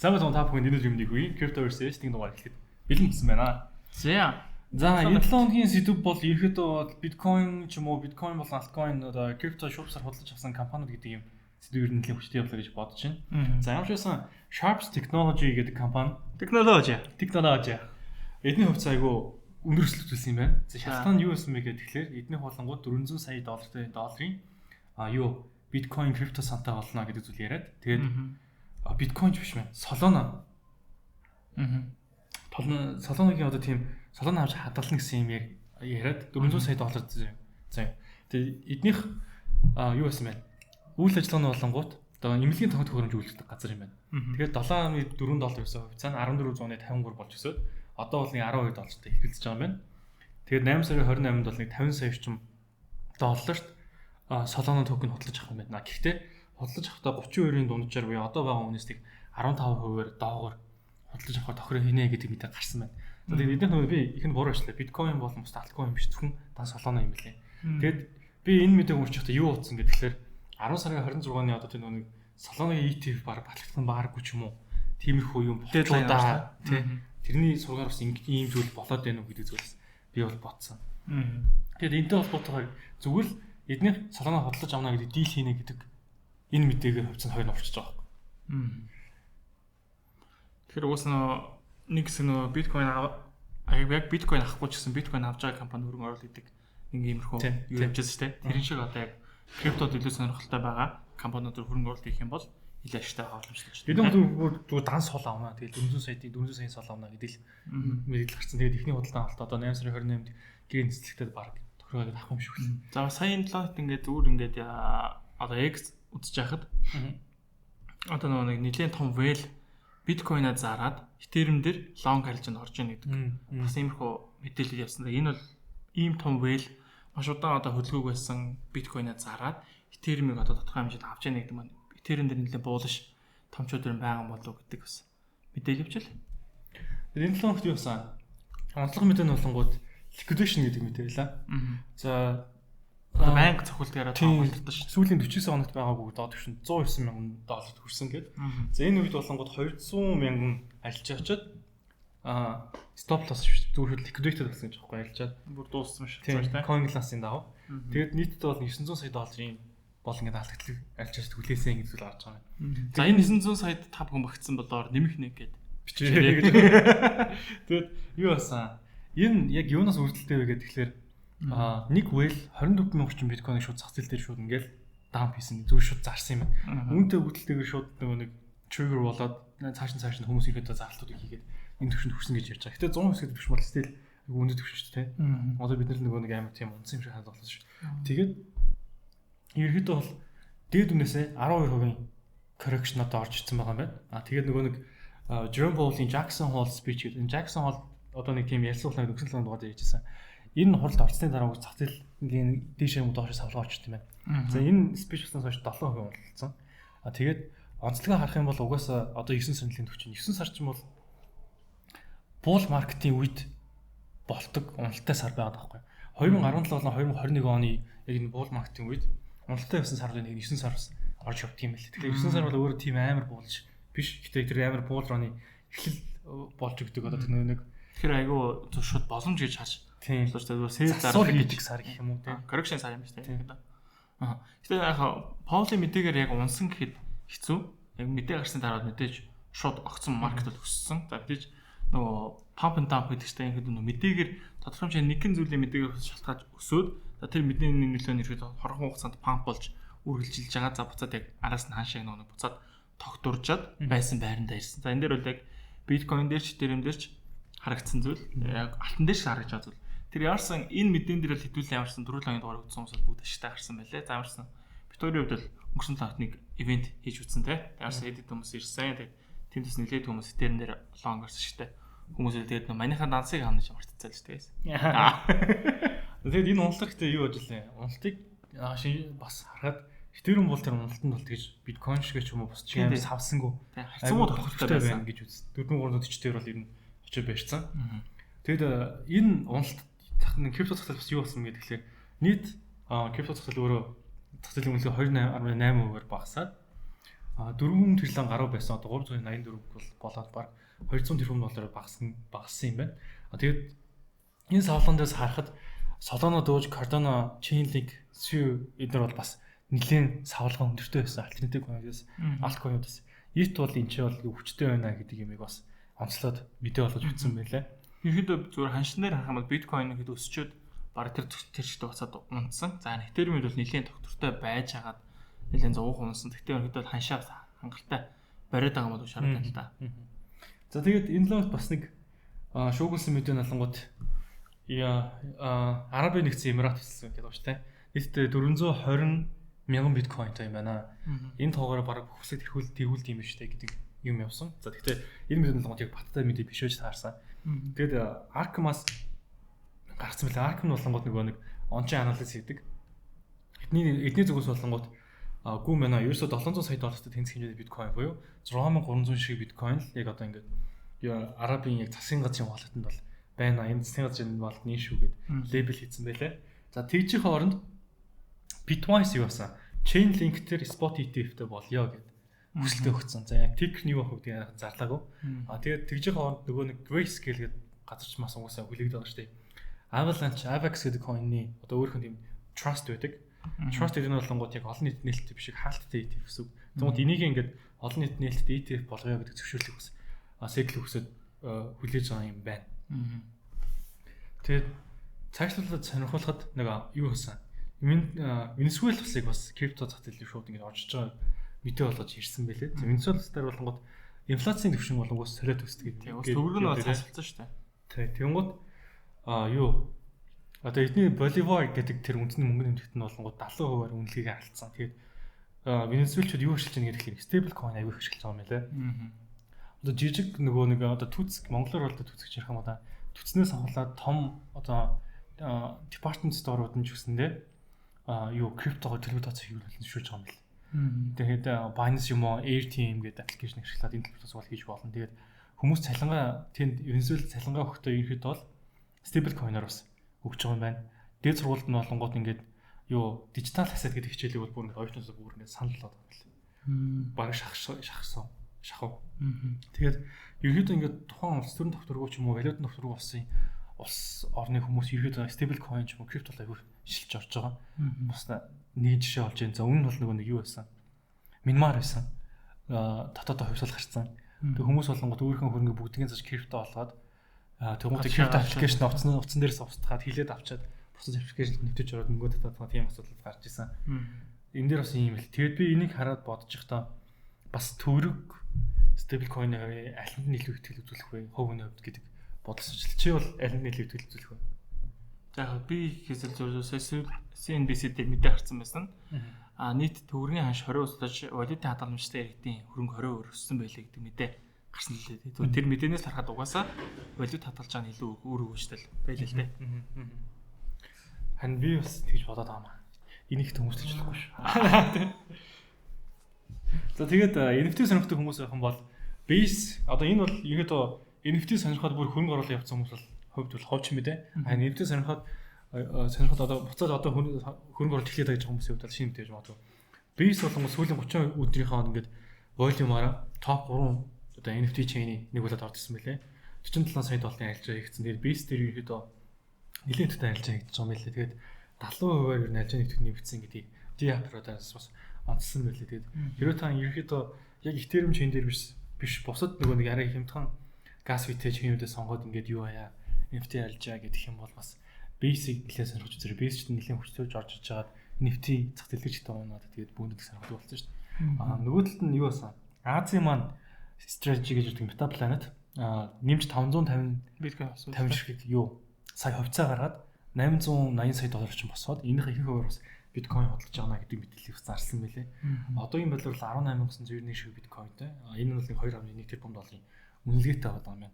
Сайн байна уу, та бүхэн? Энэ өдөр юмнийг үе Cryptoverse нэг дугаар эхлэхэд бэлэн болсон байна. За. За, энэ 7 хоногийн сэдэв бол ерөөхдөө бол биткойн ч юм уу, биткойн болон altcoin, одоо крипто шуурсаар худалдаж авсан компаниуд гэдэг юм сэдэв ер нь нэлээд хүчтэй явлаа гэж бодож байна. За, ямар ч байсан Sharps Technology гэдэг компани Технологи. Технологи эдний хувьцаа айгүй өндөр өсөлт үзүүлсэн юм байна. За, шалтгаан нь юу байсан бэ гэхээр эдний болонгууд 400 сая доллартай долларын юу биткойн крипто сантай болно гэдэг зүйл яриад, тэгээд биткойн ч биш мэн, Solana. Толно Solana-гийн одоо тийм Solana авч хадгална гэсэн юм яриад 400 сая доллар зөө. Тэгээд эднийх юу байсан бэ? Үйл ажиллагааны болонгууд одоо эмнэлгийн тогт төхөөрөмж үйлчлдэг газар юм байна. Тэгээд 7.4 доллар гэсэн хувьцаа нь 1453 болж өсөөд одоо бол нэг 12 доллартай хэлбэлзэж байгаа юм байна. Тэгээд 8 сарын 28-нд бол нэг 50 сая орчим долларт Solana токен худалдаж авах юм байна. Гэхдээ худалдаж авахдаа 32-ын дунджаар буюу одоо байгаа үнээс нэг 15%-аар доогоор худалдаж авахар тохироо хийнэ гэдэг мэдээ гарсан байна. За, тэгээд эднийх нөгөө би ихэнд буруу ажиллаа. Биткойн болон бус altcoin биш, зөвхөн дан Solana юм билээ. Тэгээд би энэ мэдээг уншчихдаа юу утсан гэхээр 10 сарын 26-ны одоо тэр нөгөө Solana-гийн ETF баг батлагдсан бааргүй ч юм уу. Тиймэрхүү юм болчихоо тий. Тэрний сургаар бас ийм зүйл болоод байна уу гэдэг зүйлс би бол бодсон. Тэгээд энэтэй холбоотойгоор зүгээр л эднийх Solana худалдаж авна гэдэг deal хийнэ гэдэг энэ мэдээгээр хувьцаанд хоёр нь орчиж байгаа байхгүй. Тэгэхээр угаасаа нэг хэсэг нөгөө биткойн яг биткойн авахгүй ч гэсэн биткойн авч байгаа компани хөрөнгө оруулалт хийдэг нэг иймэрхүү юу явж байсан шүү дээ. Тэрэн шиг одоо яг криптод илүү сонирхолтой байгаа компаниуд хөрөнгө оруулалт хийх юм бол илүү ашигтай байгаа боломжтой ч. Бид нар зүгээр дан сол авна. Тэгээд 400 сая 400 саяын сол авна гэдэг л мэдээлэл гарсан. Тэгээд эхний худалдан авалт одоо 8 сарын 28-нд гэрээ нислэгтэй баг тохиргоод авах юм шиг үлээ. За, сая энэ 7 хоногт ингээд зүгээр ингээд одоо X үзэж байхад одоо нөгөө нэг нэгэн том whale биткойноо зараад Ethereum дээр long арилжаанд орж ийн гэдэг. Бас иймэрхүү мэдээлэл явсан. Энэ бол ийм том whale маш удаан одоо хөдөлгөөг байсан биткойноо зараад Ethereum-ыг одоо тодорхой хэмжээнд авч яах гэдэг маань Ethereum дээр нэлээд буулш томчууд юм байгаа болов уу гэдэг бас мэдээлэл явчихлаа. Энэ 7 хоногт юу болсон? Онцлог мэдээ нь болонгууд liquidation гэдэг мэдээ байлаа. За. Одоо байнга цохилдгаараа тоогдсон шүү. Сүүлийн 49 хоногт байгаагүй доод түвшинд 109 мянган долларт хүрсэн гээд. За, энэ үед болонгууд 200 мянган арилжаа очоод stop loss шүү. Зүгээр liquidated болсон гэж байхгүй, арилжаад бүр дууссан шүү. Тийм, CoinGlass-ын дагуу. Тэгээд нийтдээ бол 900 сая долларын бол ингээд алдагдлыг арилжаач хүлээсэн гэж зүйл гарч байгаа юм. За, энэ 900 саяд та бүхэн багтсан болоор нэмэх нэг гээд бичээрэй гэж. Тэгээд юу болсон? Энэ яг юунаас үүдэлтэй вэ гэдэг тэгэхээр нэг whale 24 мянган орчим биткойныг шууд зах зээл дээр шууд ингээл dump хийсэн. Зүгээр шууд зарсан юм байна. Үүнтэй үүдэлтэйгээр шууд нөгөө нэг trigger болоод цааш нь цааш нь хүмүүс ихэд зарлалтуудыг хийгээд энэ төвшөнд хүрсэн гэж ярьж байгаа. Гэтэ 109 гэдэг төвшин бол still өндөр төвшин шүү дээ. Одоо бид нар нөгөө нэг амар тийм унсан юм шиг харагдаж байна шүү. Тэгээд ерөөхдөө бол дээд үнээсээ 12% correction одоо орж ирсэн байгаа юм байна. А тэгээд нөгөө нэг Jerome Powell-ийн Jackson Hole speech гэдэг. Энэ Jackson Hole одоо нэг тийм ярьсан улаан төгсөн дугаар дээр ярьжсэн. Энэ хуралд орцсны дараа зах зээлийн дээшээ юм доош савлгаа орчт юм байна. За, энэ speech болсноос хойш 7% уналтсан. А тэгээд онцлогоо харах юм бол угаасаа одоо 9 сарын төвчин 9 сар ч юм бол bull market-ийн үед болдог уналттай сар байгаад байгаа байхгүй. 2017 болон 2021 оны яг энэ bull market-ийн үед уналттай байсан саруудын нэг 9 сар бас орж явдаг юм байна. Тэгэхээр 9 сар бол өөрөө тийм амар буулж биш. Гэтэ тэр амар bull run-ы эхлэл болж өгдөг одоо тэр нэг Тэгэхээр айгүй зөв шууд боломж гэж харж тийм болж байгаа. Sell зарах хийдэг сар гэх юм уу, тийм. Correction сар юм шүү дээ. Аа. Гэтэ яг Паулийн мэдээгээр яг унсан гэхэд хэцүү. Яг мэдээ гарсны дараа мэдээж шууд огцон market бол өссөн. За, мэдээж нөгөө pump and dump гэдэг чинь ингээд нөгөө мэдээгээр тодорхой хэмжээний нэгэн зүйлийн мэдээгээр шалтгаалж өсөөд, за, тэр мэдээний нөлөө нь ирэхэд хорхон хугацаанд pump болж үргэлжилж байгаа. За, буцаад яг араас нь хаашаа нөгөө буцаад тогтуржаад байсан байрандаа ирсэн. За, энэ дээр бол яг биткойн дээр ч, Ethereum дээр ч харагдсан зүйл. Яг алтан дээр ч харагдаж байгаа зүйл. Тэр яарсан энэ мэдэн дээр л хэдүүлээ ямарсан 4 лагийн дугаар үзсэн хүмүүс бол бүгд ашигтай гарсан байлээ. За, ямарсан бид хоёрын хувьд бол өнгөрсөн 7 хоногт нэг event хийж үзсэн те. Ямарсан хэд хэд хүмүүс ирсэн. Тэгээд тэндээс нэлээд хүмүүс Ethereum дээр long гарсан шигтэй. Хүмүүс л тэгээд манийхаа дансыг авна гэж мартцаа л тэгээс. Тэгээд энэ уналт гэхдээ юу болж лээ? Уналтыг бас харахад Ethereum бол тэр уналтанд бол тэгж биткойн шиг ч юм уу бус ч юм савсангүй. Харьцангуй тодорхой байна гэж үз. 4340 дээр бол ер нь очиж барьсан. Тэгэд энэ уналт крипто зах зээл бас юу болсон бэ гэхээр нийт крипто зах зээл өөрөө зах зээлийн үнэлгээ 2.8%-аар багасаад 4 триллион гаруй байсан. Одоо 384 бол болоод баг 200 тэрбум доллараар багассан юм байна. Тэгээд энэ савлгаан дээрс харахад Solana, Doge, Cardano, Chainlink, Sui эдгээр бол бас нэлээд савлгаа өндөртэй байсан. Alternative coin-уудаас, altcoin-уудаас. ETH бол энэ ч бол хүчтэй байна гэдэг юмыг бас онцлоод мэдээ болгож бичсэн байлаа. Ерөнхийдөө зүгээр ханшин дээр харах юм бол биткойн ихэд өсчөөд баг тэр чигтээ буцаад унтсан. За, Ethereum бол нэлээд тогтвортой байж хагаад нэлээд 100% унсан. Гэхдээ ерөнхийдөө ханшаа хангалттай бариад байгаа юм болов шаардлага л да. За, тэгээд энэ логт бас нэг шуугуулсан мэдээ налангууд яа Арабын нэгдсэн Эмират улс гэдэг байна шүү дээ. Нийтдээ 420 мянган биткойнтой юм байна. Энэ тоогоор баг бүхсэд тэрхүүл юм биш үү гэдэг юм явсан. За, тэгэхээр энэ мэдээ налангууд яг баттай мэдээ биш байж таарсан. Тэгээд Arkham-аас гарцсан билээ. Arkham нь болонгууд нөгөө нэг on-chain analysis хийдэг. Эдний зүгээс болонгууд гүү мэнэ ерөөсө 700 сая доллартай тэнцэх хэмжээний биткойн буюу 6300 шиг биткойн л яг одоо ингээд Арабын яг засгийн газрын wallet-анд бол байна. Энэ засгийн газрын wallet нь шүү гэд label хийсэн байлээ. За, тэгжийн хооронд Bitwise юу басан? Chainlink дээр spot ETF-тэй болёо гэд хүсэлтээ өгсөн. За, яг ticker нь юу байх вэ гэдгийг зарлаагүй. А тэгээд тэгжийн хооронд нөгөө нэг Grayscale гэдэг газарч мас угаасаа хүлээгдэж байгаа шүү дээ. Avalanche, Avax гэдэг coin-ы одоо өөрийнх нь тийм trust байдаг. Trust гэдэг нь болонгууд яг олон нийт нээлттэй биш, хаалттай ETF гэсэн үг. Тэгмээд энийг ингээд олон нийт нээлттэй ETF болгоё гэдэг зөвшөөрлийг бас SEC өгсөд хүлээж байгаа юм байна. Тэгээд цаашлуулаад сонирхуулахад нэг юу болсон. Венесуэл улсыг бас крипто зах зээлээр шууд ингэж орж байгаа мэдээ болгож ирсэн байлээ. Венесуэл улс дээр болонгууд инфляцийн түвшин болонгоос солиот өсдөг гэдэг. Тийм, төгрөг нь бол цаашилсан шүү дээ. Тийм, тэгэнгүүт юу одоо эдний Боливар гэдэг тэр үндэсний мөнгөний нэмэгт нь болонгууд 70%-аар үнэлгээг алдсан. Тэгээд Венесуэлчүүд юу ашиглаж байгаа гэхээр stable coin аягүй их ашиглаж байгаа юм байна лээ. Одоо жижиг нөгөө нэг одоо түүц, монголоор бол түүц гэж ярих юм да. Түцнээс авахлаад том одоо department store-ууд нь ч гэсэндээ юу криптогоо төлбөр тооцоо хийх зөвшөөрж байгаа юм байна. Тэгээд Binance юм уу Airtm гэдэг application ашиглаад энэ төлбөр тооцоол хийж болно. Тэгээд хүмүүс цалингаа тэнд Венесуэл цалингаа өгөхдөө ерөнхийдөө бол stable coin-оор бас өгч байгаа юм байна. Дээд сургуульд нь болонгууд ингээд юу digital asset гэдэг хичээлийг бол бүр ингээд оюутнуудаа бүр ингээд санал болгоод байгаа юм байна. Бараг шах шахсан шахав. Тэгээд ерөнхийдөө ингээд тухайн улс төрийн тогтворгүй ч юм уу валютын тогтворгүй болсон улс орны хүмүүс ерөнхийдөө stable coin ч юм уу крипто бол аягүй шилж орж байгаа. Бас нэг жишээ олж байна. За, өмнө нь бол нөгөө нэг юу байсан? Мянмар байсан. Дотоодоо хувьсгал гарцсан. Тэг хүмүүс болонгот өөрийнхөө хөрөнгө бүгднийг зааж крипто болгоод тэгмүүд крипто application утсан дээрээс устгаад хилээд авчаад бусад application нэвтэж ороод мөнгө татаад тийм асуудал гарч исэн. Энэ дээр бас ийм л. Тэгээд би энийг хараад бодож байхдаа бас төгрөг stable coin-ы алинд нь илүү итгэл үзүүлэх вэ? Хувь хүний хувьд гэдэг бодол суучлаа. Чи бол алинд нь илүү итгэл үзүүлэх вэ? За, яг би хийсэл зөв CNBC дээр мэдээ гарсан байсан. Нийт төгрөгийн ханш 20 услаж валютын хадгаламжтай иргэдийн хөрөнгө 20% өссөн байлээ гэдэг мэдээ гарсан л лээ. Тэгвэл тэр мэдээнээс харахад угаасаа валют хадгалж байгаа нь илүү үр өгөөжтэй л байлаа л дээ. Харин би бас тэгж бодоод байгаа юм аа. Энийг хүмүүс төлөхгүй шүү. За, тэгээд NFT сонирхдаг хүмүүс байх юм бол Base одоо энэ бол ерөөдөө NFT сонирхоод бүр хөрөнгө оруулалт явуулсан хүмүүс бол хувьд бол ховч юм бэ. Харин NFT сонирхоод сонирхол одоо буцаад одоо хөрөнгө оруулалт эхлэх гэж байгаа хүмүүсийн хувьд бол шинэ мэдээж магадгүй. Base болон сүүлийн 30 өдрийнхөө ингээд volume-аараа топ 3 одоо NFT chain-ы нэг болоод орж ирсэн байлээ. 47 сая долларын арилжаа хийгдсэн. Тэгээд Base дээр ерөөдөө нэлээд төтэй арилжаа хийгдэж байгаа юм байлээ. Тэгээд 70%-аар ер нь арилжаа нэгтгэх нэмэгдсэн гэдгийг D-App-аас бас онцлсон байлээ. Тэгээд хэрвээ та ерөөхдөө яг Ethereum chain дээр биш биш бусад нөгөө нэг арай хямдхан gas fee-тэй chain-үүдээ сонгоод ингээд юу хаяа NFT арилжаа гэдэг юм бол бас Base-ийг нэлээд сонирхож үзээрэй. Base ч нэлээд хүчтэй орж иж байгаад NFT зах зээл дээр ч унаад тэгээд бүгд сонирхолтой болсон шүү дээ. Нөгөө талд нь юу болсон? Азийн маань strategy гэж ярьдаг Metaplanet нэмж 550 биткойн болсон. 50 шиг юу сая хувьцаа гаргаад 880 сая доллар ч босоод энийхээ ихэнх хувиар бас биткойн худалдаж байгаа гэдэг мэдээллийг бас зарласан байлээ. Одоогийн байдлаар 18,901 шиг биткойнтой. Энэ нь бол нэг 2.1 тэрбум долларын үнэлгээтэй байгаа юм байна.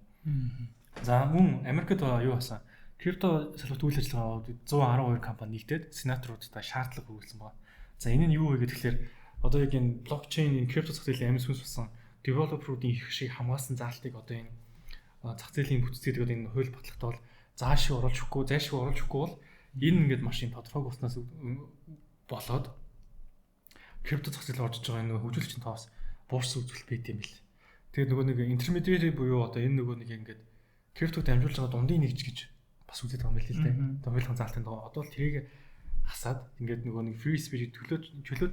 За, мөн Америкт юу болсон? Крипто салбарт үйл ажиллагаа 112 компани нэгдээд сенаторуудтай шаардлага өгүүлсэн байна. За, энэ нь юу вэ гэхээр одоо яг энэ блокчейн, энэ крипто зах зээлийн амьд сүнс болсон developer-уудын эрх шиг хамгаалсан заалтыг одоо энэ зах зээлийн бүтцгээд одоо энэ хууль батлагтаа бол заашгүй оруулж өгөхгүй, зайшгүй оруулж өгөхгүй бол энэ ингээд маш юм тодорхойг болсноос болоод крипто зах зээл орж байгаа энэ хөгжүүлэгчийн тоос буурсан үзүүлэлт байт юм бэл. Тэгээд нөгөө нэг intermediary буюу одоо энэ нөгөө нэг ингээд криптог дамжуулж байгаа дундын нэгж гэж бас үзээд байгаа юм байл л дээ. Томьёолхон заалтын дагуу одоо л тэрийг хасаад ингээд нөгөө нэг free speech чөлөө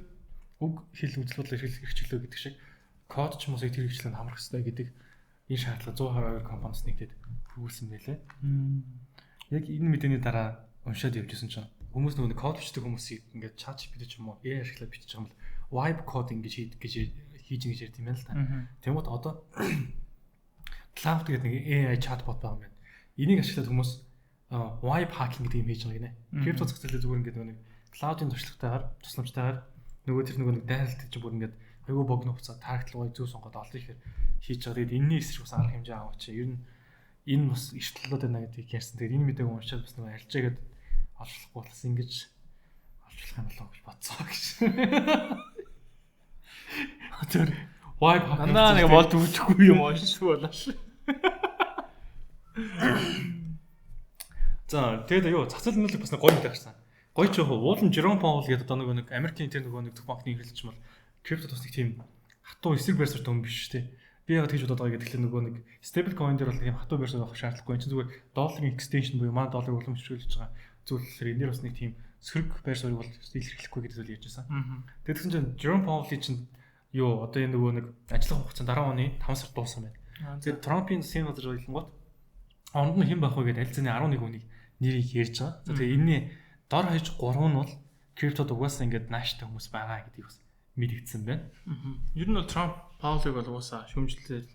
үг хэл үзэл бодол эрхчлөө гэдэг шиг код ч юм уу тэр хэрэгчлээнд хамрах хэрэгтэй гэдэг энэ шаардлага 122 компаниас нэгдээд хөрвүүлсэн байлээ. Яг энэ мэдээний дараа уншаад явж исэн чинь хүмүүс нөгөө код бичдэг хүмүүсийг ингээд ChatGPT ч юм уу AI ашиглаад бичиж байгаа юм бол vibe coding гэж хийж хийж гэж ярьд юм байна л та. Тэнгүүт одоо Claude гэдэг нэг AI chatbot байгаа юм байна. Энийг ашиглаад хүмүүс vibe hacking гэдэг юм хийж байгаа гинэ. Крипто зах зээлээ зүгээр ингээд нөгөө нэг Claude-ын туршлагатайгаар, тусламжтайгаар нөгөө тэр нөгөө нэг дайралт чинь бүр ингээд айгүй богино хугацаа target руу зөв сонгоод олон ихээр хийж байгаа. Тэгээд энэний эсрэг бас арга хэмжээ аваач. Ер нь энэ бас эрсдэлүүд байна гэдгийг ярьсан. Тэгээд энэ мэдээг уншаад бас нөгөө арилжаагээд олж болохгүй бас ингэж олж болох юм болоо гэж бодсоо гэж. Тэр vibe hacking Дандаа нэг болж өгөхгүй юм уншгүй болоош. За, тэгээд юу зах зээл нөлөөлөх бас нэг гоё мэдээ гарсан. Гоё ч яг уулын Jerome Powell гэдэг одоо нөгөө нэг Америкийн тэр нөгөө нэг төх банкны эрхлэгч бол крипто бас нэг тийм хатуу эсрэг байр суурьтай хүн биш шүү дээ. Би яг тэгж бодоод байгаа гэдэг. Тэгэхээр нөгөө нэг stable coin дээр бол тийм хатуу байр суурь авах шаардлагагүй. Энд чинь зүгээр долларын extension буюу манай долларыг уламжлуулж байгаа зүйл болохоор энэ дэр бас нэг тийм сөрөг байр суурийг бол илэрхийлэхгүй гэдэг зүйл ярьж байсан. Тэгээд тэгсэн чинь Jerome Powell-ийн чинь юу одоо энэ нөгөө нэг ажиллах хугацаа дараа оны 5 сард дууссан байна. Тэгээд Трампын засгийн газар ойлонгууд онд нь хэн байх вэ гэдээ аль зэний 11 хүнийг нэрийг ярьж байгаа. За тэгээд энэний дор хаяж 3 нь бол криптод угаасаа ингээд нааштай хүмүүс байгаа гэдгийг бас мэдэгдсэн байна. Ер нь бол Трамп Паулыг бол угаасаа шүүмжлэл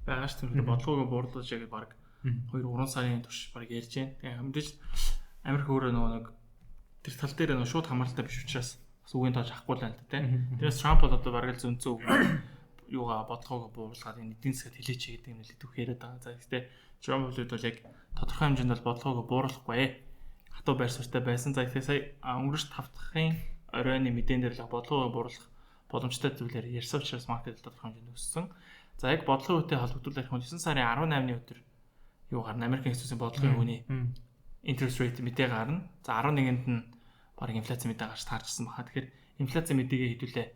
байгаа шүү дээ. Бодлогоо буурлуулж яг баг 2 3 сарын турш баг ярьж байна. Тэгээ мэдээж Америк өөрөө нөгөө нэг тэр тал дээр нөгөө шууд хамааралтай биш учраас бас үгийн тоож авахгүй л байна л да тийм. Тэрээс Трамп бол одоо бараг л зөнцөө юугаа бодлогоо буурлаад энэ эдийн засгад хэлээч гэдэг юм нэлээд бүх яриад байгаа. За гэхдээ Трамп бол яг тодорхой хэмжээнд бол бодлогоо бууруулахгүй. Хатуу байр суурьтай байсан. За тэгэхээр сая өнгөрч 5 дахьын оройн мэдэн дээр л бодлогоо бууруулах боломжтой зүйлээр ярьсан учраас маркет тодорхой хэмжээнд өссөн. За яг бодлогын үетэй холбогдуулах юм 9 сарын 18-ны өдөр юу гарна? Америкийн нэгдсэн бодлогын үеийн interest rate мэдээ гарна. За 11-нд нь баг инфляци мэдээ гарч таарчсан баха. Тэгэхээр инфляци мэдээгээ хэдүүлээ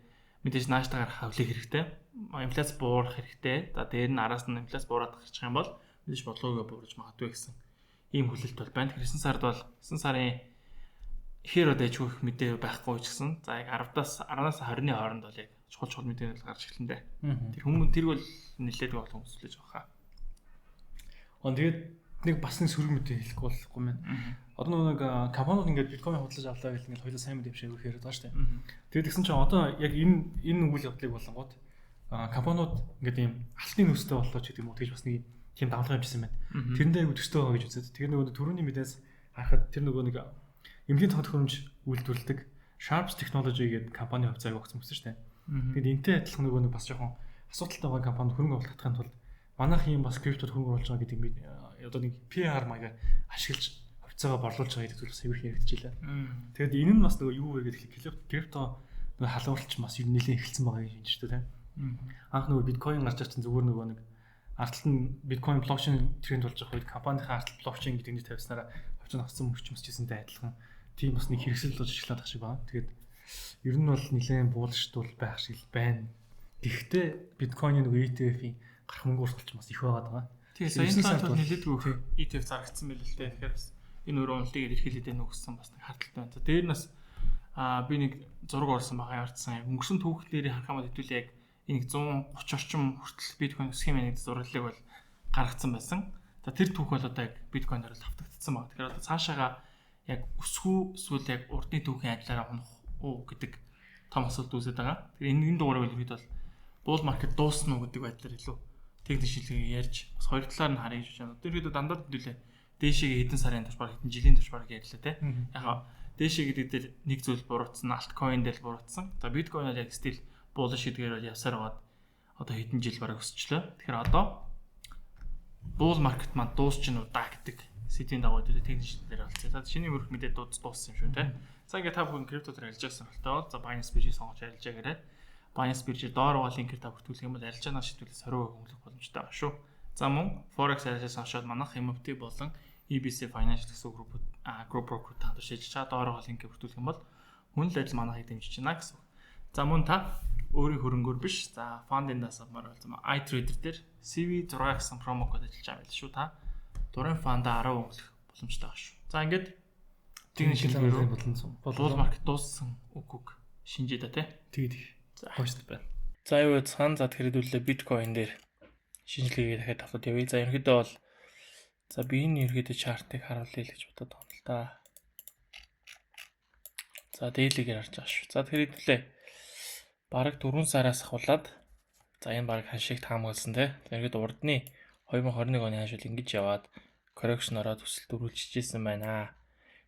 мэдээж нааштайгаар хавлах хэрэгтэй. Инфляц буурах хэрэгтэй. За дээр нь араас нь инфляц буураад гарчих юм бол мэдээж бодлогоо буурж магадгүй гэсэн ийм хүлээлт бол байна. Тэгэхээр 9 сард бол 9 сарын ихээр одоо ижгүй их мэдээ байхгүй ч гэсэн за яг 10-аас 10-аас 20-ны хооронд бол яг чухал чухал мэдээ гарч эхэлнэ дээ. Тэр хүмүүс тэр бол нэлээд бол хүмүүс хүлээж авах. Он тэгээд нэг бас нэг сөрөг мэдээ хэлэхгүй болохгүй мэн. Одоо нэг компаниуд ингээд биткойн худалдаж авлаа гэл ингээд хоёулаа сайн мэдээ юм шиг яриад байгаа шүү дээ. Тэгээд тэгсэн чинь одоо яг энэ үйл явдлыг болонгууд компаниуд ингээд ийм алтны нөөцтэй боллоо ч гэдэг юм уу тэгж бас нэг тийм давлгаа юмжсэн байна. Тэрэндээ айгу төстэй байгаа гэж үзээд. Тэгэхээр нөгөө түрүүний мэдээс харахад тэр нөгөө нэг эмнэлгийн тоо төхөөрөмж үйлдвэрлэдэг Sharps Technology гэдэг компани хувьцааг өгсөн байсан шүү дээ. Тэгээд энтэй адилхан нөгөө нэг бас жоохон асуудалтай байгаа компанид хөрөнгө оруулалт татахын тулд манайх юм бас криптод хөрөнгө оруулж байгаа гэдэг одоо нэг PR маягаар ашиглаж хувьцаагаа борлуулж байгаа гэдэг зүйл бас хэвэрх яригдчихлээ. Тэгээд энэ нь бас нөгөө юу вэ гэхээр крипто нөгөө халууралч бас ер нь нэлээд эхэлсэн байгаа юм шүү дээ, тийм. Анх нөгөө биткойн гарч ирсэн зүгээр нөгөө нэг ард талд нь биткойн блокчейн тренд болж байгаа үед компанийнхаа ард талд блокчейн гэдэг нэр тавьснараа хувьцаа авсан мөрчмөсчсэнтэй адилхан тийм бас нэг хэрэгсэл болж ажиллаад байх шиг байна. Тэгээд ер нь бол нэлээд буулшдул байх шиг л байна. Гэхдээ биткойны нөгөө ETF-ийн гарах мөнгө урсгалч бас их байгаад байгаа. Тэгээ саяын сард бол нэлээдгүй ETF зарагдсан байл л дээ. Тэгэхээр бас энэ өөрөө уналтыг илэрхийлээд байна уу гэсэн бас нэг хардталтай байна. За дээр нь бас би нэг зураг оруулсан байгаа ярьсан. Өнгөрсөн түүхлээрийг харах юм бол хэдүүлээ яг энэ 130 орчим хүртэл биткойн өсөх юм байна гэдэг зураглалыг бол гаргацсан байсан. За тэр түүх бол одоо яг биткойн дээр л автагдсан байна. Тэгэхээр одоо цаашаага яг өсөх үү эсвэл яг урдны түүхийн адилаараа унах уу гэдэг том асуулт үүсэж байгаа. Тэгэхээр энэ дугаарыг бол ихэд бол bull market дуусна уу гэдэг байдлаар илүү техник шилжлэгийг ярьж бас хоёр талаар нь харъя гэж байна. Тэр хэд дандаа хэдүүлээ дээшээгээ хэдэн сарын турш баг хэдэн жилийн турш баг ярьлаа те. Яг дээшээ гэдэг дээр нэг зүйл буруутсан, altcoin дээр буруутсан. За биткойн бол яг стил bullish гэдгээр бол явсаар байгаад одоо хэдэн жил бараг өсчлөө. Тэгэхээр одоо bull market маань дуусч гинүү да гэдэг сэдвийн дагуу техник шилжлэлээр болцсон. За шинэ мөрөх мэдээ дууссан юм шүү те. За ингээд та бүхэн крипто дээр арилж байсан болтоо. За Binance биржийг сонгож арилж байгаарай. Binance биржээр доор байгаа линкээр та бүртгүүлэх юм бол арилжаанаа шийдвэрлээс 20% хөнгөлөх боломжтой байгаа шүү. За мөн Forex арилжаа сонсоод манайх MFT болон EBC Financial гэсэн group broker та шилжиж чаа доор байгаа линкээр бүртгүүлэх юм бол хүн л адил манайхыг дэмжиж байна гэсэн үг. За мөн та Өөрийн хөрөнгөөр биш. За, fund-аас авмаар бол iTrader дээр CV6 гэсэн promo code ажиллаж байгаа юм шүү та. Дурын fund-аа 10 өнгөлөх боломжтой байгаа шүү. За, ингээд тэгний шинжилгээ болон bull market дууссан үг үг шинжээ да тий. Тэгээд За, гоёст байна. За, юу цаан, за, тэгэхээр хэдүүлээ биткойн дээр шинжилгээгээ дахиад тавтаад явъя. За, ерөнхийдөө бол, за, би энэ ерөнхийдөө chart-ыг харуулъя л гэж бодоод байгаа юм л да. За, daily-гээр харж байгаа шүү. За, тэгэхээр хэдүүлээ бараг 4 сараас ахуулаад, за, энэ бараг ханшийг таамагласан те. За, ерөнхийдөө урдны 2021 оны ханш бол ингэж яваад correction ороод өсөлт үргэлжижсэн байна.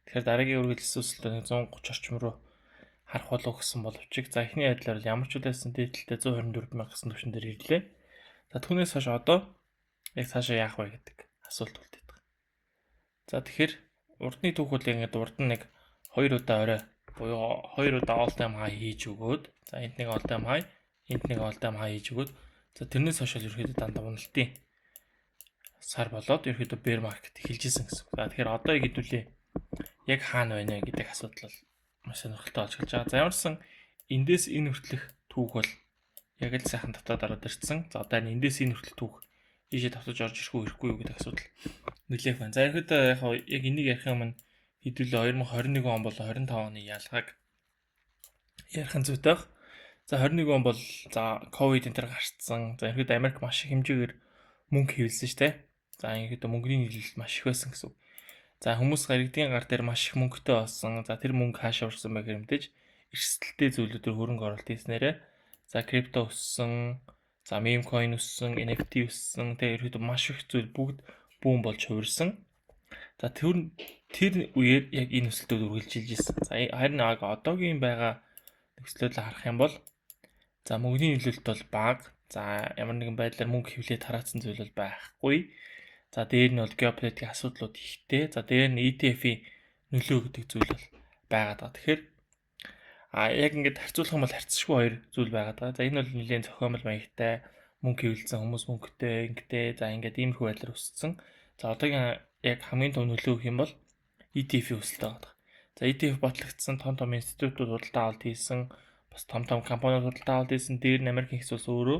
Тэгэхээр дараагийн үргэлжлсэн өсөлт 130 орчим руу харах болов гэсэн боловч, за, эхний байдлаар бол ямар ч үлээсэн дээдэлтэй 124 мянга гэсэн түвшин дээр ирлээ. За, түүнээс хойш одоо яг цаашаа яах вэ гэдэг асуулт үлдээд байгаа. За, тэгэхээр урдны түүх бол ингээд урд нь нэг хоёр удаа орой буюу хоёр удаа all time high хийж өгөөд, за, энд нэг all time high, энд нэг all time high хийж өгөөд, за, тэрнээс хойш л ерөөхдөө дандаа уналтын сар болоод ерөөхдөө bear market эхэлж исэн гэсэн. За, тэгэхээр одоо яг хэдүүлээ яг хаана байна вэ гэдэг асуудал бол маш сонирхолтой болж эхэлж байгаа. За, ямарсан эндээс энэ хүртэлх түүх бол яг л сайхан татаад ороод ирсэн. За, одоо эндээс энэ хүртэл түүх ийшээ тавтаж орж ирэх үү ирэхгүй юу гэдэг асуудал нэлээх байна. За, ерөөдөө яг яг энийг ярих юм нь хэдүүлээ 2021 он болон 25 оны ялгааг ярих нь зүйтэй байх. За, 21 он бол, за, ковид энэ төр гарцсан. За, ерөөдөө Америк маш их хэмжээгээр мөнгө хэвлэсэн шүү дээ. За, ерөөдөө мөнгөний нийлүүлэлт маш их байсан гэсэн үг. За, хүмүүс иргэдийн гар дээр маш их мөнгөтэй болсон. За, тэр мөнгө хаашаа орсон бэ гэхээр мэдээж эрсдэлтэй зүйлүүдээр хөрөнгө оруулалт хийснээрээ, за, крипто өссөн, за, meme coin өссөн, NFT өссөн. Тэгээ ерөөдөө маш их зүйл бүгд boom болж хувирсан. За, тэр тэр үеэр яг энэ өсөлтүүд үргэлжилж ирсэн. За, харин яг одоогийн байгаа нөхцлөөр харах юм бол, за, мөнгөний нийлүүлэлт бол бага. За, ямар нэгэн байдлаар мөнгө хэвлээд тараацсан зүйл бол байхгүй. За, дээр нь бол геополитикийн асуудлууд ихтэй. За, дээр нь ETF-ийн нөлөө гэдэг зүйл бол байгаад байгаа. Тэгэхээр яг ингээд харьцуулах юм бол харьцшгүй хоёр зүйл байгаад байгаа. За, энэ бол нэлээд зохиомол маягтай мөнгө хэвлэлсэн, хүмүүс мөнгөтэй ингэтэй, за, ингээд иймэрхүү байдлаар өссөн. За, одоогийн яг хамгийн том нөлөө гэх юм бол ETF-ийн өсөлт байгаа. За, ETF батлагдсан, том том институтууд худалдаа авалт хийсэн, бас том том компаниуд худалдаа авалт хийсэн, дээр нь Америкийн их улс өөрөө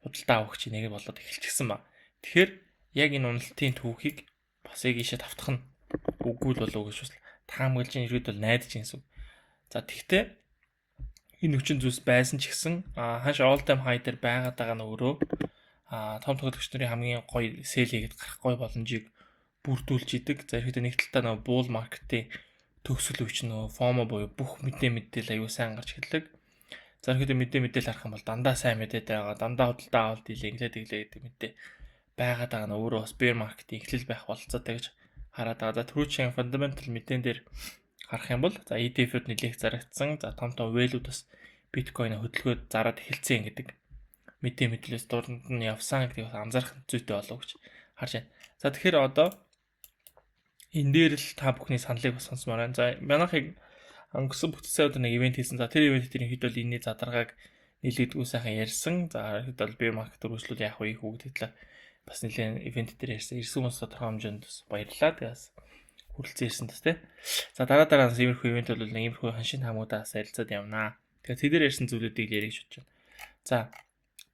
худалдаа авах чинь нэг болоод эхэлчихсэн ба. Тэгэхээр яг энэ уналтын түүхийг бас яг ийшээ тавтах нь үгүй л болов уу гэж бас таамаглаж ирээд бол найдаж байна гэсэн. За, тэгтээ энэ хүчин зүйлс байсан ч гэсэн ханш all time high дээр байгаад байгаа нь өөрөө том тоглогч нарын хамгийн гоё sell хийгээд гарах гоё боломжийг бүрдүүлж идэг. За, ихэд нэг талдаа нөгөө bull market-ийн төгсгөл үеч нөгөө FOMO буюу бүх мэдээ мэдээлэл аюу сайн гарч эхэлдэг. За, ихэд мэдээ мэдээлэл харах юм бол дандаа сайн мэдээтэй байгаа, дандаа худалдаа авалт хийлээ, инглээ тэглээ гэдэг мэдээ байгаад байгаа нь өөрөө бас bear market-ийн эхлэл байх бололцоотой гэж хараад байгаа. За, түрүүчийн fundamental мэдээн дээр харах юм бол, за, ETF-үүд нэлээх зарагдсан. За, том том whale-үүд бас биткойн хөдөлгөөд зараад эхэлсэн гэдэг мэдээ мэдлээс дуранд нь явсан гэдгийг бас анзаарах зүйтэй болов гэж харж байна. За, тэгэхээр одоо энэ дээр л та бүхний саналыг бас сонсомоор байна. За, манайхыг өнгөрсөн бүтцээ өдөр нэг event хийсэн. За, тэр event дээр хэд бол энэний задаргааг нийлээдгүй сайхан ярьсан. За, хэд бол bear market үргэлжлүүл яах вэ хүү гэдэг талаар бас нэлээд event дээр ярьсан. Ирсэн хүмүүс тодорхой хэмжээнд бас баярлалаа. Тэгээс хүрэлцэн ирсэн бас тий. За, дараа дараас иймэрхүү event бол нэг иймэрхүү ханшин хамуудаас ярилцаад явнаа. Тэгэхээр тэдээр ярьсан зүйлүүдийг ярих гэж бодож байна. За,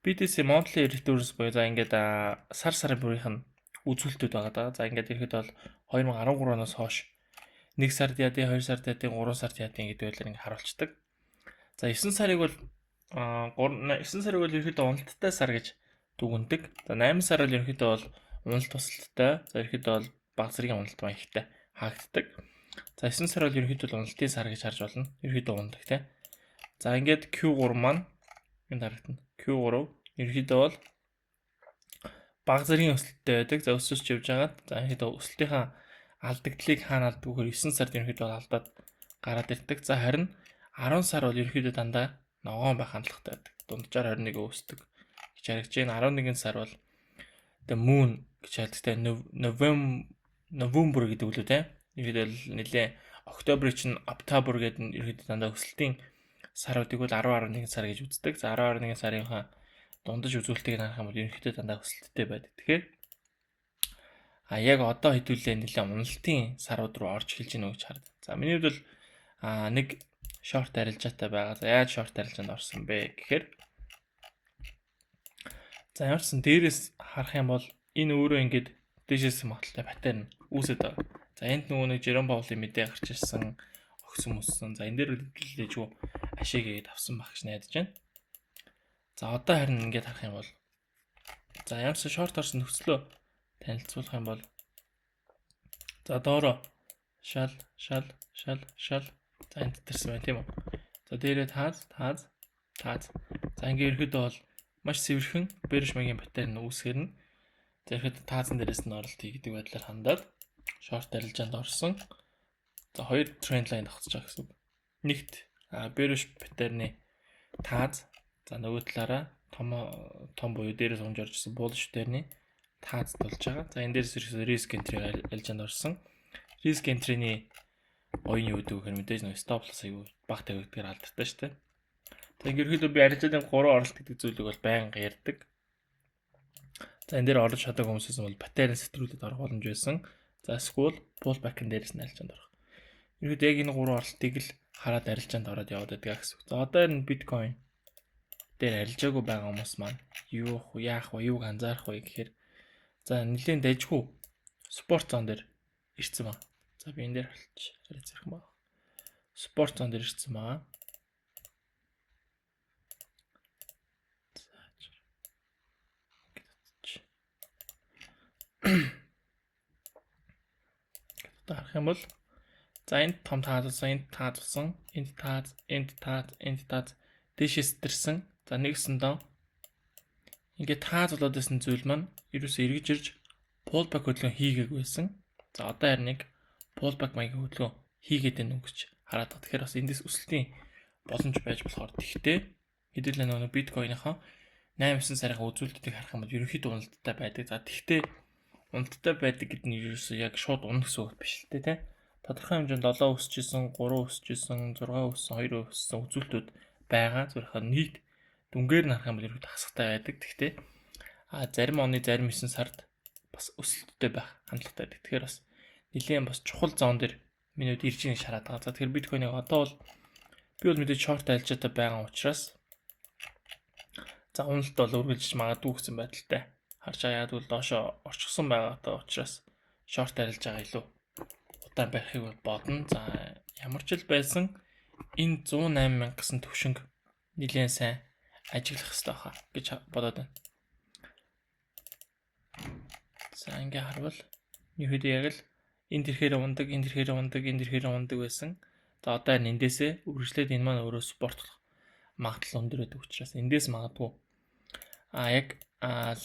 BTC monthly returns буюу, за, ингээд сар сарын бүрийнх нь үзүүлэлтүүд байгаа даа. За, ингээд ирэхэд бол 2013 оноос хойш 1 сард яадын, 2 сард яадын, 3 сард яадын гэдэг байдлаар ингээд харуулцдаг. За, 9 сарыг бол 3 9 сарыг бол ерөөхдөө уналттай сар гэж дүгнэдэг. За, 8 сар бол ерөөхдөө бол уналт тусалттай. За, ерөөхдөө бол баг зэргийн уналт маягтай хаагддаг. За, 9 сар бол ерөөхдөө уналтын сар гэж харж байна. Ерөөхдөө унадаг тий. За, ингээд Q3 маань энд харагдана. Q3 ерөөхдөө бол баг зэргийн өсөлттэй байдаг. За, өсөж явж байгаад, за, ерөөхдөө өсөлтийнхаа алдагдлыг хаана алддаг вөхөр 9 сард ерөөхдөө алдаад гараад ирдэг. За, харин 10 сар бол ерөөхдөө дандаа ногоон байх хандлагатай байдаг. Дунджаар 21 өсдөг гэж харагдаж байна. 11 сар бол the moon гэж харагддаг. November гэдэг үлээ те. Ерөөхдөө нэлээ October чинь October гэдэг нь ерөөхдөө дандаа өсөлтийн саруудыг бол 10 11 сар гэж үздэг. За, 10 11 сарынхаа дундаж үзүүлэлтийг харах юм бол ерөнхийдөө дандаа өсөлттэй байдаг. Тэгэхээр яг одоо хэдүүлээ нэлээ уналтын сарууд руу орж эхэлж байна уу гэж хараад. За, миний хувьд бол нэг Short арилжаатай байгаа. За, яаж short арилжаанд орсон бэ гэхээр, за, ямар ч сан дээрээс харах юм бол энэ өөрөө ингээд дээшээс магадлалтай pattern үүсэт байгаа. За, энд нөгөө нэг Жером Паулын мэдээ гарч ирсэн, огсон мөссөн. За, энэ дээр лээжгүй ашиг хийгээд авсан байх гэж найдаж байна. За, одоо харин ингээд харах юм бол, за, ямар ч short орсон нөхцлөө танилцуулах юм бол, за, доороо шал шал шал шал, за, энд төрсэн байна, тийм үү. За, дээрээ тааз тааз тааз. За, ингээ ерөөдөө бол маш цэвэрхэн bearish маягийн pattern үүсгэр нь, за, ерөөдөө таазан дээрээс нь оролт хий гэдэг байдлаар хандаад short арилжаанд орсон. За, хоёр trend line тогтсож байгаа гэсэн үг. Нэгт bearish pattern-ы тааз, за, нөгөө талаараа том том буюу дээрээс унж орж ирсэн bullish pattern-ы тааз болж байгаа. За, энэ дээрээс ерөөсөө risk entry арилжаанд орсон. Risk entry-ний гоё нь юу гэдэг вэ гэхээр мэдээж нэг stop loss аягүй бага тавигдгаар алдартай шүү дээ. За, ингээд ерөөдөө би арилжааны 3 оролт гэдэг зүйлийг бол байнга ярьдаг. За, энэ дээр орж чадаагүй хүмүүсээс бол pattern сэтрүүлээд орох боломж байсан. За, эсвэл pullback-ын дээрээс нь арилжаанд орох. Ерөөдөө яг энэ гурван оролтыг л хараад арилжаанд ороод яваад байдаг гэсэн. За, одоо энэ биткойн дээр арилжаагүй байгаа хүмүүс маань юу яах вэ, юуг анзаарах вэ гэхээр, за, нэлийн дажгүй support zone дээр ирсэн ба. За, би энэ дээр харалч арай зэрэг ба. Support zone дээр ирсэн байгаа. За, ингээд одоо харах юм бол, за, энд том таазсан, энд таазсан, энд тааз, энд тааз, энд тааз, дээшээ сэтэрсэн. За, нэгсэндээ ингээд тааз болоод байсан зүйл маань ерөөсөө эргэж ирж pullback хөдөлгөөн хийгээгүй байсан. За, одоо харин нэг pullback маягийн хөдөлгөөн хийгээд байна гэж хараад байгаа. Тэгэхээр бас эндээс өсөлтийн боломж байж болохоор, тэгтээ хэдүүлээ нөгөө биткойныхоо 8 9 сарын үзүүлэлтийг харах юм бол ерөнхийдөө уналттай байдаг. За, тэгтээ уналттай байдаг гэдэг нь ерөөсөө яг шууд унах гэсэн үг биш л дээ, тэ. Тодорхой хэмжээнд 7 өсөж исэн, 3 өсөж исэн, 6 өссөн, 2 өссөн үзүүлэлтүүд байгаа. Зөвхөн нийт дүнгээр нь харах юм бол ерөнхийдөө хасахтай байдаг. Тэгтээ зарим оны зарим 9 сард бас өсөлттэй байх хандлагатай байдаг. Тэгэхээр бас нэлээд бас чухал zone дээр миний хувьд ирж байгааг шараад байгаа. За, тэгэхээр биткойныг одоо бол би бол мэдээж short арилжаатай байгаа учраас, за, уналт бол үргэлжиж магадгүй гэсэн байдалтай харж байгаа. Яг бол доошо орчихсон байгаатай учраас short арилж байгаа илүү удаан барихыг бол бодно. За, ямар ч л байсан энэ 108 мянга гэсэн төвшинг нэлээд сайн ажиглах хэрэгтэй хаа гэж бодоод байна. За, ингээ харвал ерөөдөө яг л энэ тэрхээр ундаг, энэ тэрхээр ундаг, энэ тэрхээр ундаг байсан. За, одоо эндээсээ үргэлжлээд энэ маань өөрөө support болох магадлал өндөр байдаг учраас эндээс магадгүй яг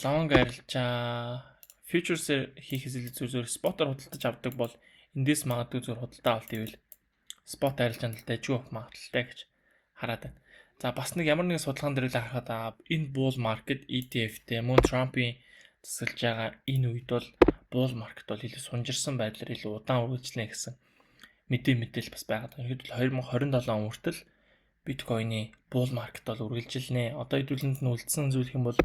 long арилжаа, futures хийхээс илүү зүр зүр spot-оор худалдаж авдаг бол эндээс магадгүй зүр худалдаа авалт ивэл spot арилжаанд дажгүй авах магадлалтай гэж хараад байна. За, бас нэг ямар нэгэн судалгаан дээр л харахад энэ bull market ETF-тэй мөн Трампын засаглаж байгаа энэ үед бол bull market бол илүү сунжирсан байдлаар илүү удаан үргэлжлэнэ гэсэн мэдээлэл бас байгаа. Ерөнхийдөө 2027 он хүртэл биткойны bull market бол үргэлжилнэ. Одоо хэдүүлэнд нь үлдсэн зүйл юм бол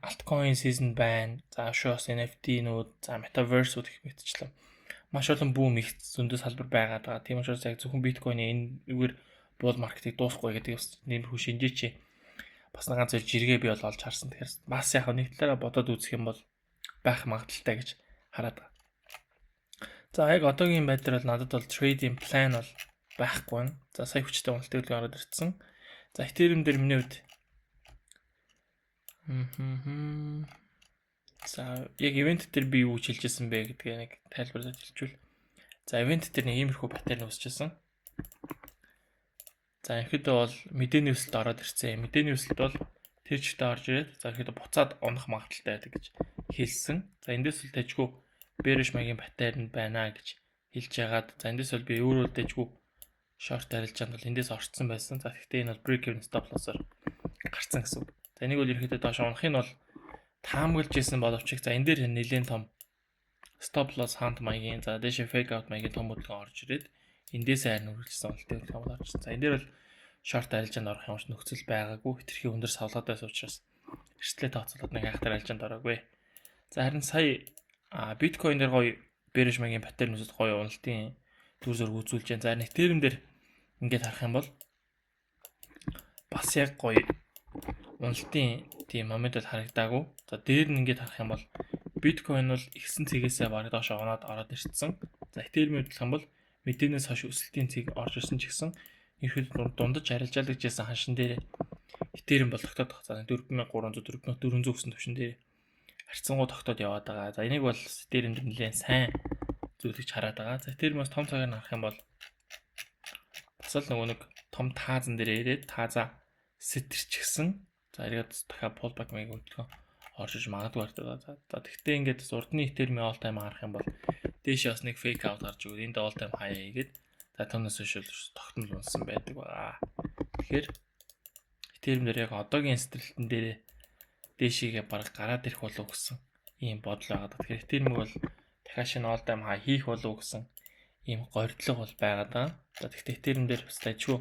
altcoin season байна. За, шоос NFT-нүүд, за, metaverse-үүд гэх мэтчлэн маш олон boom их зөндөө салбар байгаад байгаа. Тийм учраас яг зөвхөн биткойны энэ үгээр bull market-ыг дуусахгүй гэдэг бас нэмэрхүү шинжээч бас нэг ганц жиргээ би бол олж харсан. Тэгэхээр бас яг нэг талаараа бодоод үзэх юм бол байх магадлалтай гэж хараад байгаа. За, яг одоогийн байдлаар бол надад бол trading plan бол байхгүй байна. За, сая хүчтэй уналтын хөдөлгөөн ороод ирсэн. За, Ethereum дээр миний хувьд За, яг event дээр би юу гэж хэлжсэн бэ гэдгээ нэг тайлбарлаж хэлчихвэл, за, event дээр нэг иймэрхүү pattern үүсчихсэн. За, ерөнхийдөө бол мэдээний өсөлт ороод ирсэн. Мэдээний өсөлт бол тэр чигтээ орж ирээд, за, ерөнхийдөө буцаад унах магадлалтай байдаг гэж хэлсэн. За, эндээс л дажгүй bearish маягийн pattern байна гэж хэлж яагаад, за, эндээс бол би өөрөө дажгүй short арилжаанд бол эндээс орцсон байсан. За, гэхдээ энэ бол break even stop loss-оор гарцсан гэсэн үг. За, энийг бол ерөнхийдөө доош унахыг нь бол таамаглаж исэн боловч, за, энэ дээр нэлээд том stop loss hunt маягийн, за, дээшээ fake out маягийн том хөдөлгөөн орж ирээд эндээс харин үргэлжлсэн уналтын хөдөлгөөн бол орж. За, энэ дээр бол short арилжаанд орох юм шиг нөхцөл байгаагүй. Хэтэрхий өндөр савлгаад байсан учраас эрсдлээ тооцоолоод нэг хайхтар арилжаанд ороогүй. За, харин сая биткойн дээр гоё bearish маягийн pattern үүсээд гоё уналтын дүр зураг үзүүлж байна. За, Ethereum дээр Ингээд харах юм бол бас яг гоё уналтын тийм момент бол харагдаагүй. За, дээр нь ингээд харах юм бол биткойн бол ихсэн цэгээсээ бараг доош унаад ороод ирсэн. За, Ethereum хөдлөх юм бол мэдээнээс хойш өсөлтийн цэг орж ирсэн ч гэсэн ерхэд дундаж арилжаалагж байсан ханшин дээр Ethereum бол тогтоод байгаа. За, 4300, 4400 гэсэн түвшин дээр харьцангуй тогтоод яваад байгаа. За, энийг бол Ethereum дээр нэлээд сайн зүйл гэж хараад байгаа. За, Ethereum-аас том цагаар нь харах юм бол бас л нөгөө нэг том таазан дээр ирээд тааза сэтэрчихсэн. За, эргээд дахиад pullback маяг хөдөлгөөн орж иж магадгүй харагдаад. За, тэгтээ ингээд урдны Ethereum all time харах юм бол дээшээ бас нэг fake out гарч өгөөд энд all time high хийгээд, за, түүнээс хойш тогтмол унсан байдаг байгаа. Тэгэхээр Ethereum дээр яг одоогийн сэтрэлтэн дээр дээшээгээ бараг гараад ирэх болов гэсэн ийм бодол байгаа. Тэгэхээр Ethereum бол дахиад шинэ all time high хийх болов гэсэн ийм горилго бол байгаад байгаа. За, тэгтээ Ethereum дээр бас дажгүй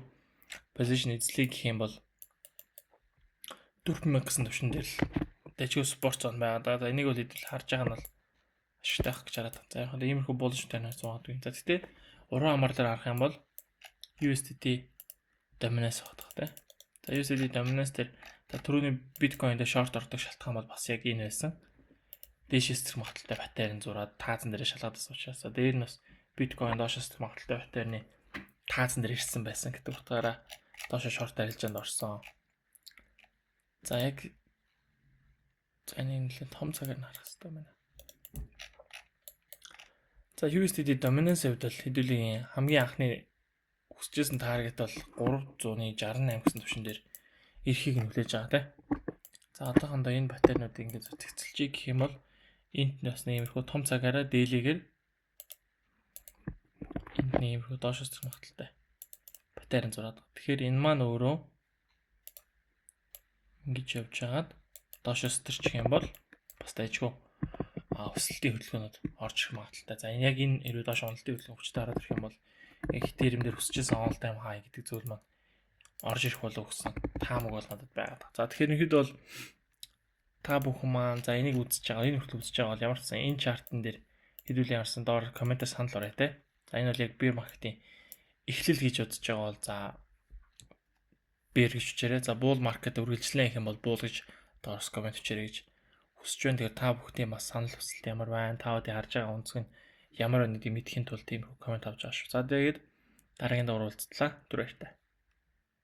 position эзлэе гэх юм бол 4000 гэсэн түвшин дээр л дажгүй support zone байгаа даа. За, энийг бол хэдүүл харж байгаа нь бол ашигтай байх гэж хараад байна. За, яг нь иймэрхүү bullish тань магадгүй. За, тэгтээ уран амарлаар харах юм бол USDT dominance багтах тий. За, USDT dominance дээр, за, түрүүний биткойн дээр short ордог шалтгаан бол бас яг энэ байсан. Дээшээ сэтрэх магадлалтай pattern зураад таазан дээр шалгаад байсан учраас дээр нь бас биткойн доош сэтрэх магадлалтай pattern-ы таазан дээр ирсэн байсан гэдэг утгаараа доошо short арилжаанд орсон. За, яг, за, энэ нэлээд том цагаар нь харах хэрэгтэй байна. За, USDT dominance хувьд бол хэдүүлийн хамгийн анхны хүсэжсэн target бол 368 гэсэн түвшин дээр ирэхийг нь хүлээж байгаа тийм. За, одоохондоо энэ pattern-уудыг ингээд зэцэлжий гэх юм бол энд бас нэг иймэрхүү том цагаараа daily-гээр энд нэг иймэрхүү доош өсөх магадлалтай pattern зураад. Тэгэхээр энэ маань өөрөө ингэж явж хагаад доош өсөрчих юм бол бас дайжгүй өсөлтийн хөдөлгөөнүүд орж ирэх магадлалтай. За, энэ яг энэ эрүү доош уналтын хөдөлгөөн хүчтэй хараад ирэх юм бол яг Ethereum дээр өсөжсэн all time high гэдэг зүйл маань орж ирэх болов гэсэн таамаг бол надад байгаа. За, тэгэхээр ерөнхийдөө бол та бүхэн маань, за, энийг үзэж байгаа, энэ хүртэл үзэж байгаа бол ямар ч сан энэ chart-н дээр хэдүүл ямарсан доор comment-ээр санал орё те. За, энэ бол яг bear market-ийн эхлэл гэж бодож байгаа бол, за, bear гэж бичээрэй. За, bull market үргэлжлэн гэх юм бол bull гэж доорс comment бичээрэй гэж хүсэж байна. Тэгэхээр та бүхний бас санал хүсэлт ямар байна? Та бүхний харж байгаа өнцөг нь ямар байна гэдгийг мэдэхийн тулд тийм comment авч байгаа шүү. За, тэгээд дараагийн дугаар уулзлаа. Түр баяртай.